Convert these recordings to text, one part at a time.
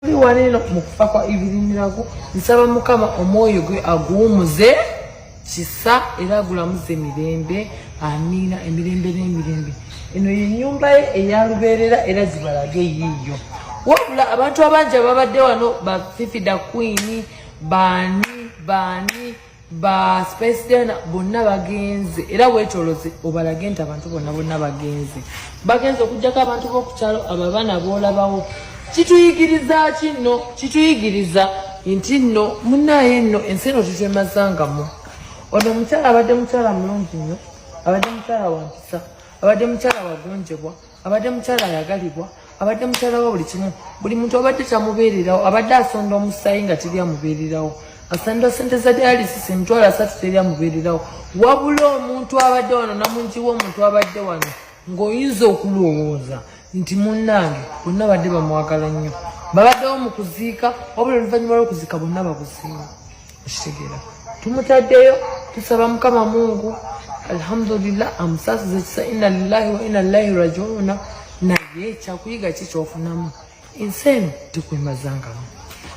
Tuli wano eno mu kufa kwa Evelyn Mirago, nsaba Mukama omwoyo gwe aguwumuze kisa era agulamuze mirembe, amiina, emirembe n'emirembe. Eno ye nyumba ye eya lubeerera era gibalage yiiyo. Wabula abantu abangi ababadde wano ba Fifi da Queen, baani baani ba Spice Diana bonna bagenze, era weetoloze obalage nti abantu bonna bonna bagenze, bagenze okuggyako abantu b'oku kyalo abo abaana boolabawo. Kituyigiriza ki nno? Kituyigiriza nti nno munnaaye nno ensi eno tetwemazangamu. Ono omukyala abadde mukyala mulungi nnyo, abadde mukyala wa mpisa, abadde mukyala wagonjebwa, abadde mukyala ayagalibwa, abadde mukyala wa buli kimu. Buli muntu abadde tamubeererawo, abadde asonda omusaayi nga teri amubeererawo, asonda sente za dialysis 30,000 teri amubeererawo. Wabula omuntu abadde wano namungi w'omuntu abadde wano ng'oyinza okulowooza nti munnange bonna badde bamwagala nnyo, babaddewo mu kuziika, wabula oluvannyuma lw'okuziika bonna babuziiwo. Okitegeera? Tumutaddeyo, tusaba Mukama Mungu alhamdulillah amusaasize ekisa, inna lillahi wa inna lillahi rajiuna. Naye kyakuyiga ki kyofunamu? Ensi eno tekwemazangamu,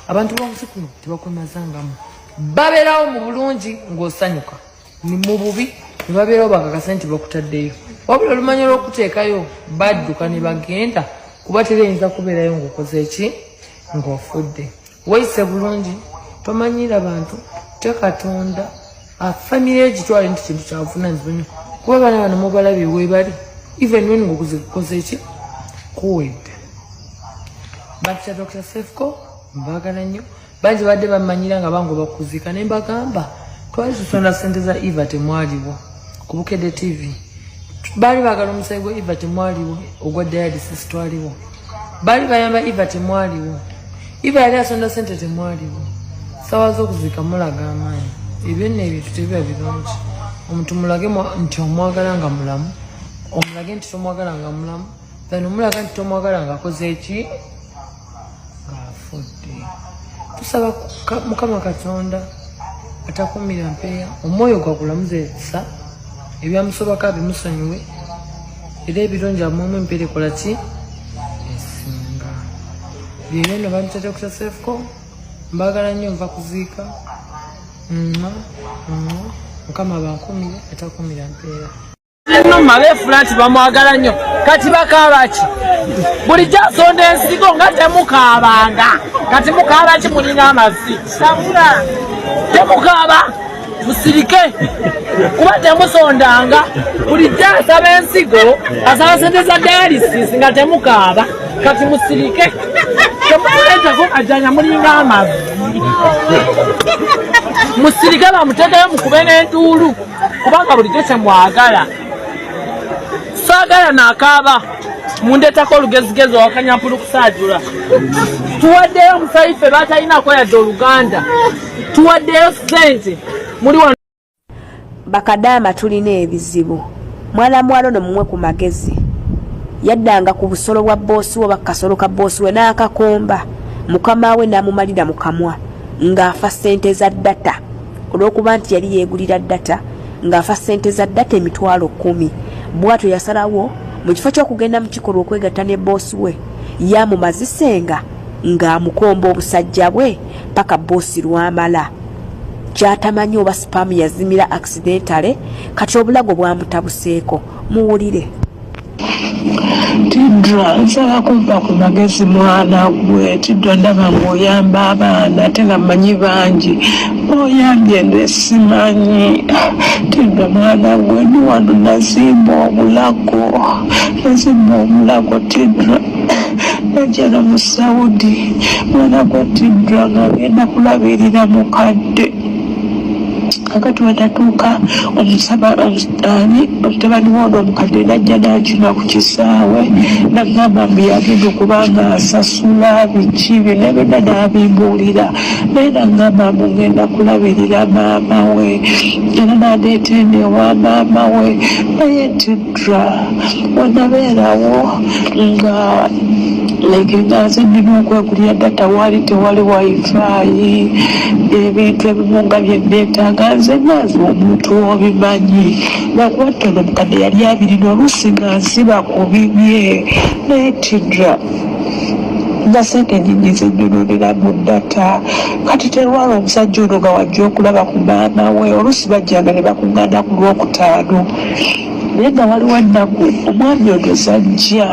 abantu b'omusi kuno tebakwemazangamu. Babeerawo mu bulungi ng'osanyuka, ni mu bubi ne babeerawo bakakasa nti bakutaddeyo, wabula olumanyi olw'okuteekayo badduka ne bagenda, kuba tereyinza kubeerayo ng'okoze ki, ng'ofudde. Weeyise bulungi, tomanyiira bantu, tya Katonda. Famire egitwale nti kintu kyavunanyizibwa nnyo, kuba abaana bano mubalabye webali, even when ng'okuze ki kuwedde. Bakya Dr Sefco, mbaagala nnyo. Bangi badde bamanyira nga bangoba kuziika, ne mbagamba twali tusonda sente za Eva, temwaliwo ku Bukedde TV. Baali baagala omusayi gwa Eva, temwaliwo. Ogwa dialysis twaliwo. Baali bayamba Eva, temwaliwo. Eva yali asonda sente, temwaliwo. Sawa z'okuziika mulaga amaanyi. Ebyo nno ebintu tebiba birungi. Omuntu mulage nti omwagala nga mulamu, omulage nti tomwagala nga mulamu, then omulaga nti tomwagala nga akoze eki, ng'afudde. Tusaba Mukama Katonda atakumira mpeeya omwoyo gwagulamuza ekisa, ebyamusobako abimusonyiwe, era ebirungi amuwemu empeera ekola ki esinga. Byebyo nno. Bampita Dr Sefco, mbaagala nnyo, nva kuziika. Mwa, mwa. Mukama bankumire atakumira mpeera. Numa beefula nti bamwagala nnyo, kati bakaaba ki? Bulijjo asonda ensigo nga temukaabanga, kati mukaaba ki? Mulina amazzi, temukaaba, musirike kuba temusondanga. Bulijjo asaba ensigo, asaba sente za dialysis nga temukaaba, kati musirike, temutuleetako ajanya, mulinga amazzi. Musirike, bamutegeyo mukube n'entuulu, kubanga bulijjo kyemwagala. Saagala nakaaba, mundetako olugezigezi owakanyampulukusaajula. Tuwaddeyo omusayi ffe batalinako yadde oluganda, tuwaddeyo sente muli wano. Bakadaama tulina ebizibu. Mwana mwalo no mumwe ku magezi. Yaddanga ku busolo bwa boosi we oba kasolo ka boosi we n'akakomba, mukama we n'amumalira mu kamwa ng'afa ssente za data, olw'okuba nti yali yeegulira data ng'afa ssente za data 10,000. Bw'atyo yasalawo mu kifo ky'okugenda mu kikolwa okwegatta ne boosi we, yamumazisenga ng'amukomba obusajja bwe paka boosi lwamala. Kyatamanyi oba sperm yazimira accidentally, kati obulago bwamutabuseeko. Muwulire. Tidra, nsaba kumpa ku magezi mwana gwe. Tidra, ndaba ng'oyamba abaana ate nga mmanyi bangi oyambye nze simanyi. Tidra mwana gwe, ndi wano nazimba obulago, nazimba obulago. Tidra, najja no mu Saudi mwana gwe. Tidra, nga ngenda kulabirira mukadde. Kakati wenatuuka ani omutabani woono omukadde najja n'akima ku kisaawe, nagamba mbu yagenda okuba nga asasula biki byonna byonna, n'abimbuulira, naye nagamba mbu ngenda kulabirira maama we, era n'andeeta eno ewa maama we. Naye Tidra, wenabeerawo nga Like nga nze nnina okwegulira data, waali tewali wifi, ebintu ebimu nga bye nneetaaga nze nga nze omuntu obimanyi, lwakuba nti ono omukadde yali abirina, oluusi nga nsiba ku bibye. Naye Tidra, nga sente nyingi zennyononera mu data. Kati terwala omusajja ono nga wajja okulaba ku maama we, oluusi bajjanga ne bakuŋŋaana ku Lwokutaano, naye nga waliwo ennaku omwami ono zajja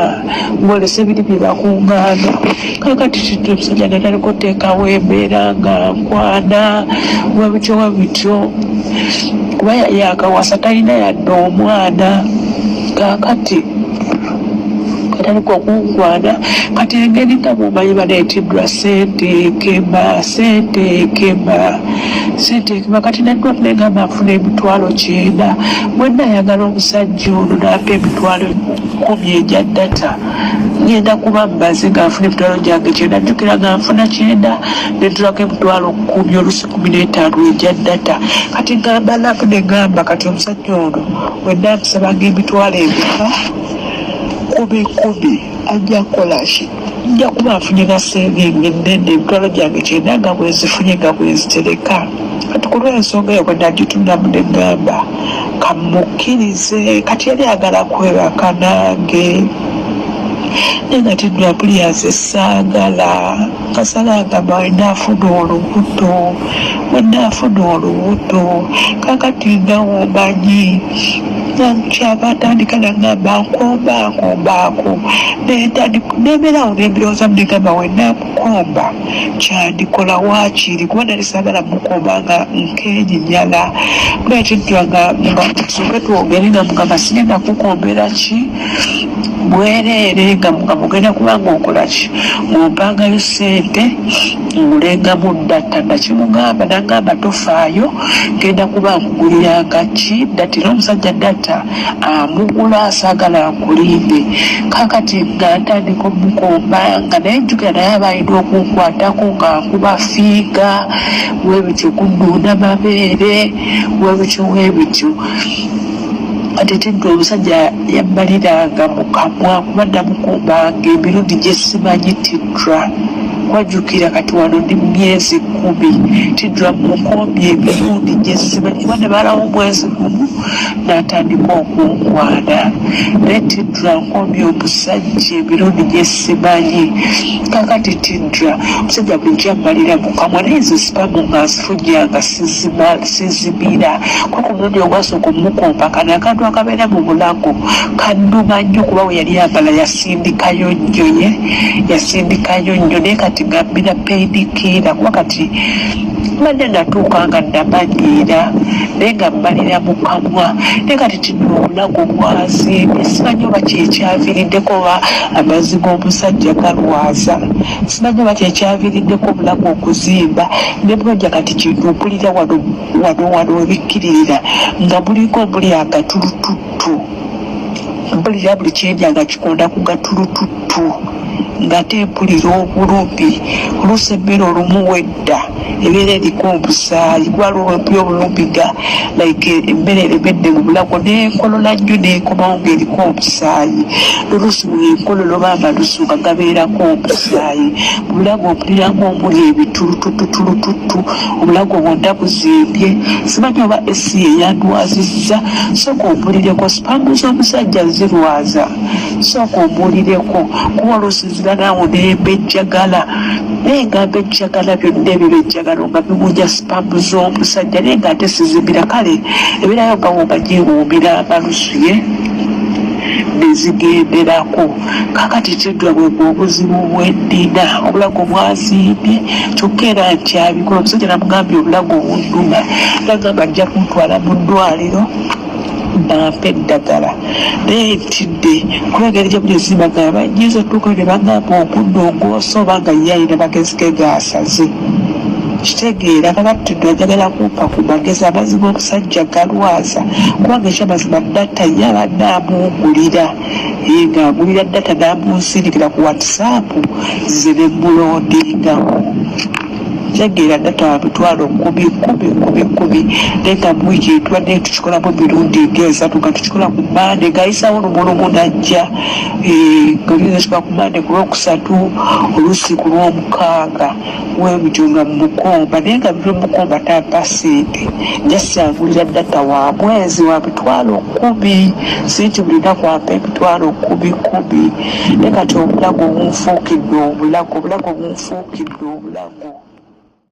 ng'olese biri bye bakuŋŋaana. Kakati Tidra, omusajja natandika oteekawo embeera nga nkwana webityo webityo, kuba yakawasa, talina yadde omwana. Kakati atandika okunkwana. Kati engeri nga bwomanyi baleetiddwa sente ekema, sente ekema, sente ekema. Kati naddwa negamba nfuna 90,000, bwenna ayagala omusajja ono nampa 100,000 egya data, ngenda kuba mbaze nga nfuna 90,000. Jjukira nga nfuna 90, nentulako 100,000, olusi 15 egya data. Kati ngamba lapu negamba, kati omusajja ono wenna musabanga emitwalo emeka? Kumi kumi, ajja kukolaki? Nja kuba nfunye na saving ennene, 90,000 nga bwenzifunye nga bwenzitereka. Kati ku lw'ensonga eyo bwe nagitunulamu ne ŋŋamba kamukkirize. Kati yali agala kwebaka nange, naye nga Tidra mpulira nze saagala. Kasala agamba wenaafuna olubuto, wenaafuna olubuto. Kakati nga womanyi, kyava atandika nagamba nkomba nkombaako, nembeerawo nembirowoozamu, negamba wenamukomba kyandikola waakiri, kuba nali saagala mukomba nga nkenyinyala. Naye Tidra nga tusooke twogere, nga mugamba sigenda kukombera ki bwereere, nga mugenda kubanga okola ki, ng'ompangayo sente ngulengamu data. Nakimugamba, nagamba tofaayo, genda kuba nkuguliranga ki data. Era omusajja data amugula, asaagala nkulimbe. Kakati nga ntandika omukomba, nga naye njukira naye aba alina okunkwatako nga nkuba finger webityo, kunnuuna mabeere webityo webityo. Kati Tidra, omusajja yammaliranga mu kamwa, kuba namukumbanga emirundi gye simanyi. Tidra, kwajjukira kati wano ndi mu myezi 10. Tidra, mukombye emirundi gye simanyi, kuba namalawo omwezi gumu n'atandika okunkwana. Naye Tidra, nkombye omusajja emirundi gye simanyi. Kakati Tidra, omusajja bulijjo ammalira mu kamwa, naye nze sperm nga nzifunye nga sizimira, kuba ku mulundi ogwasooka omukomba, kano akantu akabeera mu bulago kannuma nnyo, kuba we yali yambala yasindikayo nnyo, ye yasindikayo nnyo. Naye kati ngambira painkiller, kuba kati mbadde natuuka nga namanyiira, naye nga mmalira mu kamwa. Naye kati tino obulago bwazimbye, simanyi oba kyekyaviiriddeko, oba amazzi g'omusajja galwaza, simanyi oba kyekyaviiriddeko obulago okuzimba. Ne bwojja kati kintu mpulira wano wano wano webikkiririra nga muliko muli agatulututtu, mpulira buli kyendya nga kikonda ku gatulututtu, ng'ate mpulira obulumi. Oluusi emmere olumu wedda ebeera eriko omusaayi, kuba mpulira obulumi nga like emmere eremedde mu bulago, nenkolola nnyo nekomawo ng'eriko omusaayi. Oluusi bwenkololo oba amalusu nga gabeerako omusaayi mu bulago, mpulira ng'omuli ebitulutututulututtu, obulago bwonna buzimbye. Simanyi oba esi eyandwazizza. Sooka ompulireko, sperm z'omusajja zirwaza? Sooka ombuulireko, kuba oluusi nzira naawo nembejjagala, naye nga mbejjagala byonna ebyo bejjagalo nga biwunya sperm z'omusajja, naye nga ate sizimira. Kale ebeerayo nga womanyiwuumira amalusu ye nezigenderako. Kakati Tidra, bwebwe obuzibu bwennina, obulago bwazimbye, kyokka era nkyabikola. Omusajja namugambye obulago bunnuma, nagamba ajja kuntwala mu ddwaliro bampe eddagala, naye ntidde kuba engeri gye buli zibagamba nyinza otuukayo ne bagamba okunnongoosa, oba nga ye alina magezi ge gaasaze kitegeera. Kakati Tidra, njagala kumpa ku magezi, amazzi g'omusajja galwaza? Kubanga ekyamazima data ye abadde amungulira, ng'agulira data n'amunsindikira ku WhatsApp, nze ne muloadingako. Kitegeera data wa mitwalo kkumi kkumi kkumi kkumi, naye nga mu wiiki tubadde tukikolamu emirundi ng'esatu, nga tukikola ku Mande ng'ayisawo lumu lumu n'ajja, nga tuyinza kikola ku Mande, ku Lwokusatu, oluusi ku Lwomukaaga, webityo nga mukomba, naye nga bimukomba tampa ssente, jasangulira data wa mwezi wa 100,000, si nti buli lunaku ampa 100,000 kumi. Naye kati obulago bunfuukidde obulago, obulago bunfuukidde obulago.